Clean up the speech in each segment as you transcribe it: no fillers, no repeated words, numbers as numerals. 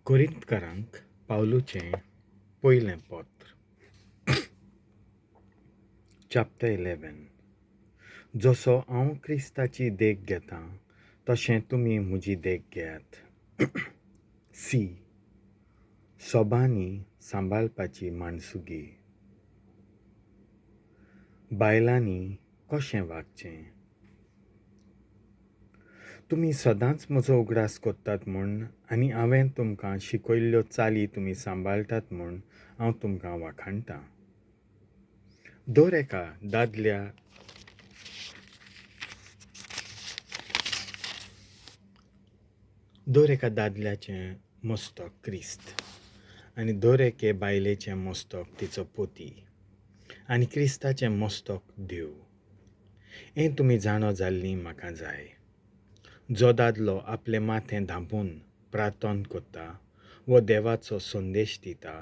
कोरिंतकारांक पावलूचें पयलें पत्र, चॅप्टर 11. जसो हांव क्रिस्ताची देख घेतां तशें तुमी म्हजी देख घेयात. सी. सोबांनी सांबाळपाची माणसुगी. बायलांनी कशें वागचें? तुमी सदांच म्हजो उगडास करतात म्हूण आनी हांवें तुमकां शिकयल्ल्यो चाली तुमी सांबाळटात म्हूण हांव तुमकां वाखाणटां. दर एका दादल्याचें मस्तक क्रिस्त आनी दर एके बायलेचें मस्तक तिचो पोती आनी क्रिस्ताचें मस्तक देव. हें तुमी जाणो जाल्लीं म्हाका जाय. जो दादलो आपलें माथें धांपून प्रार्थना करता वो देवाचो संदेश दिता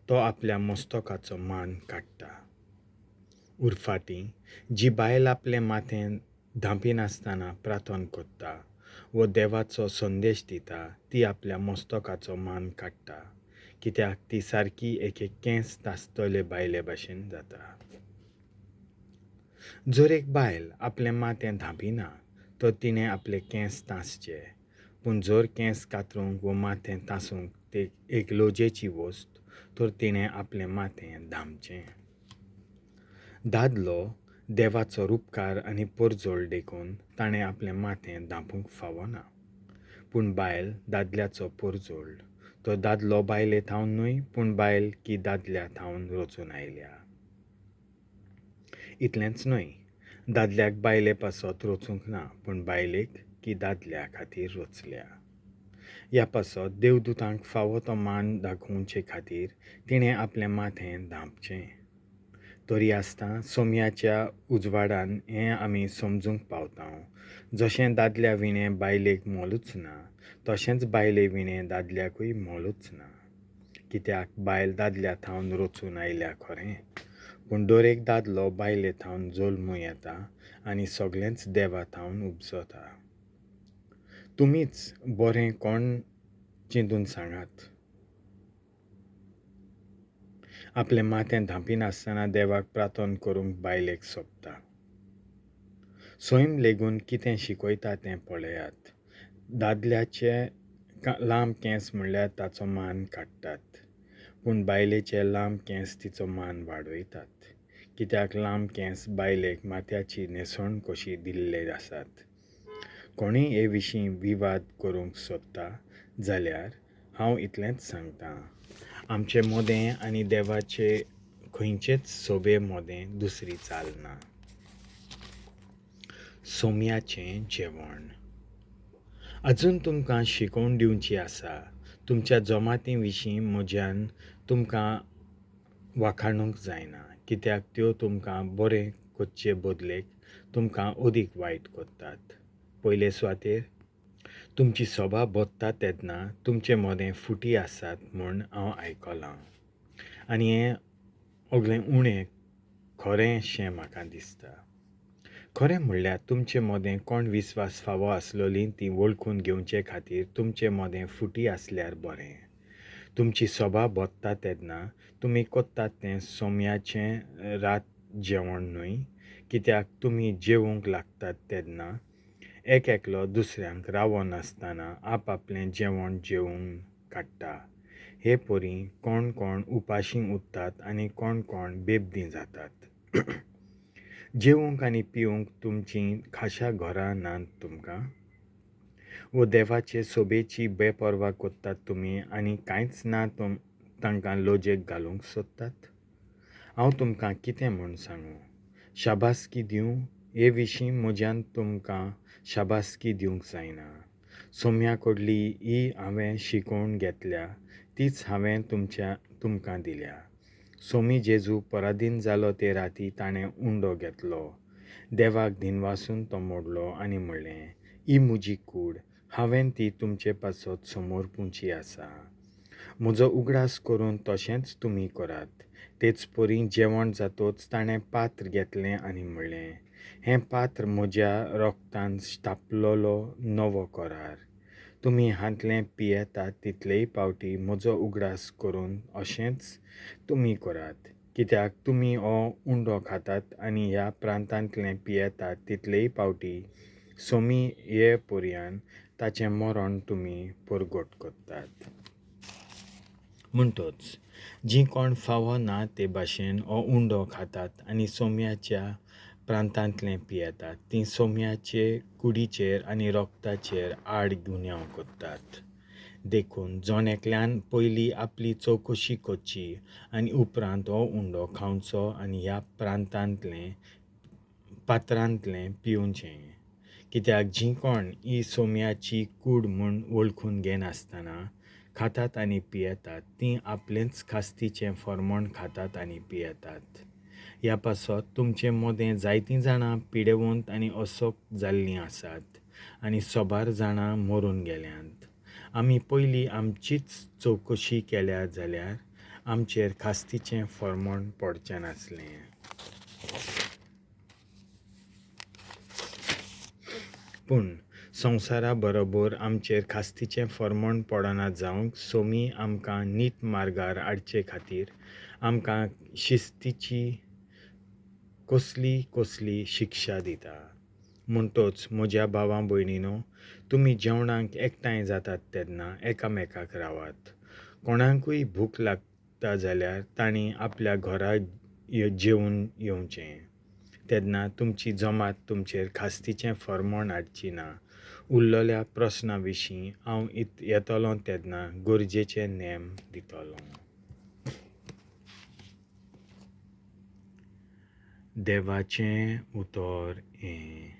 तो आपल्या मस्तकाचो मान काडटा. उरफाटी जी बायल आपलें माथें धांपिनासतना प्रार्थना करता वो देवाचो संदेश दिता ती आपल्या मस्तकाचो मान काडटा, कित्याक ती सारकी एके केंस तासतले बायले भाशेन जाता. जर एक बायल आपलें माथें धांपिना तर तिणें आपले केंस तासचे, पूण जर केंस कातरूंक वो माथें तासूंक ते एक लजेची वस्त तर तिणें आपलें माथें धांपचें. दादलो देवाचो रुपकार आनी परजोळ देखून ताणें आपलें माथें धांपूंक फावना, पूण बायल दादल्याचो परजोळ. तो दादलो बायले थावन न्हय, पूण बायल की दादल्या थावन रचून आयल्या. इतलेंच न्हय, दादल्याक बायले पासत रचूंक ना, पूण बायलेक की दादल्या खातीर रचल्या. ह्या पासत देवदूतांक फावो तो मान दाखोवचे खातीर तिणें आपलें माथें धांपचें. तरी आसतना सोम्याच्या उजवाडान हें आमी समजूंक पावता. जशें दादल्या विणें बायलेक मोलूच ना, तशेंच बायले विणें दादल्याकूय मोलूच ना. कित्याक बायल दादल्या थावन रचून आयल्या खरें, पूण दर एक दादलो बायले थावन जल्मू येता आनी सगळेंच देवा थावन उपजता. तुमीच बरें कोण चिंतून सांगात. आपलें माथें धांपिनासतना देवाक प्रार्थना करूंक बायलेक सोबता. सैम लेगून कितें शिकयता तें पळयात. दादल्याचे लांब केंस म्हणल्यार ताचो मान काडटात, पूण बायलेचे लांब केंस तिचो मान वाडयतात. कित्याक लांब केंस बायलेक माथ्याची न्हेसण कशी दिल्ले आसात. कोणूय हे विशीं विवाद करूंक सोदता जाल्यार हांव इतलेंच सांगतां, आमचे मोदें आनी देवाचे खंयचेच सोबे मोदें दुसरी चाल ना. सोम्याचें जेवण. अजून तुमकां शिकोवन दिवची आसा. तुमच्या जमाती विशीं म्हज्यान तुमकां वाखाणूंक जायना, कित्याक त्यो तुमकां बरें करचे बदलेक तुमकां अदीक वायट करतात. पयले सुवातेर तुमची सभा बदता तेन्ना तुमचे मदें फुटी आसात म्हूण हांव आयकलां, आनी हें सगळें उणें खरें शें म्हाका दिसता. खरें म्हणल्यार तुमचे मदें कोण विस्वास फावो आसलोली ती वळखून घेवचे खातीर तुमचे मदें फुटी आसल्यार बरें. तुमची सभा बदता तेन्ना तुमी करतात तें सोम्याचें रात जेवण न्हय, कित्याक तुमी जेवंक लागतात तेन्ना एक एकलो दुसऱ्यांक रावनासतना आपआपलें जेवण जेवून काडटा. हे परी कोण कोण उपाशी उरतात आनी कोण कोण बेबदीं जातात. जेवंक आनी पिवंक तुमचीं खाशा घरां नात तुमकां? वो देवाचे सोबेची बेपर्वा करतात तुमी आनी कांयच ना तांकां लजेक घालूंक सोदतात? हांव तुमकां कितें म्हूण सांगूं? शाबासकी दिवं? हे विशीं म्हज्यान तुमकां शाबासकी दिवंक जायना. सोम्या कडली ही हांवें शिकोवन घेतल्या तीच हांवें तुमकां दिल्या. सोमी जेजू पराधीन जालो ते राती ताणें उंडो घेतलो, देवाक दिनवासून तो मोडलो आनी म्हणलें, ही म्हजी कूड, हांवें ती तुमचे पासत समर्पुची आसा. म्हजो उगडास करून तशेंच तुमी करात. तेच परी जेवण जातोच ताणें पात्र घेतलें आनी म्हणलें, हें पात्र म्हज्या रोगतान स्थापलोलो नवो करार. तुमी हांतलें पियेतात तितलेय पावटी म्हजो उगडास करून अशेंच तुमी करात. कित्याक तुमी हो उंडो खातात आनी ह्या प्रांतांतलें पियेतात तितलेय पावटी सोमी ये पर्यान ताचें मरण तुमी परगट करतात. म्हणटच जीं कोण फावो ना ते भाशेन हो उंडो खातात आनी सोम्याच्या प्रांतांतलें पियेतात तीं सोम्याचे कुडीचेर आनी रोगताचेर आड गुन्यांव करतात. देखून जण एकल्यान पयलीं आपली चवकशी करची आनी उपरांत हो उंडो खावचो आनी ह्या प्रांतांतलें पात्रांतलें पिवचें. कित्याक जीं कोण ही सोम्याची कूड म्हूण वळखून घेनासतना खातात आनी पियेतात तीं आपलेंच खास्तीचें फर्मण खातात आनी पियेतात. ह्या पासत तुमचे मदें जायतीं जाणां पिडेवंत आनी असक्त जाल्लीं आसात आनी सोबार जाणां मरून गेल्यांत. आमी पयलीं आमचीच चवकशी केल्या जाल्यार आमचेर खास्तीचें फर्मण पडचें नासलें. पूण संवसारा बरोबर आमचेर खास्तीचें फर्मण पडना जावंक सोमी आमकां नीट मार्गार हाडचे खातीर आमकां शिस्तीची कसली कसली शिक्षा दिता. म्हणटच म्हज्या भावा भयणीनो, तुमी जेवणाक एकठांय जातात तेन्ना एकामेकाक रावात. कोणाकूय भूक लागता जाल्यार तांणी आपल्या घरा जेवन येवचें. तेन्ना तुमची जमात तुमचेर खास्तीचें फर्मण हाडची ना. उरलेल्या प्रस्ना विशीं हांव येतलो तेन्ना गरजेचे नेम दितलो. देवाचें उतर हें.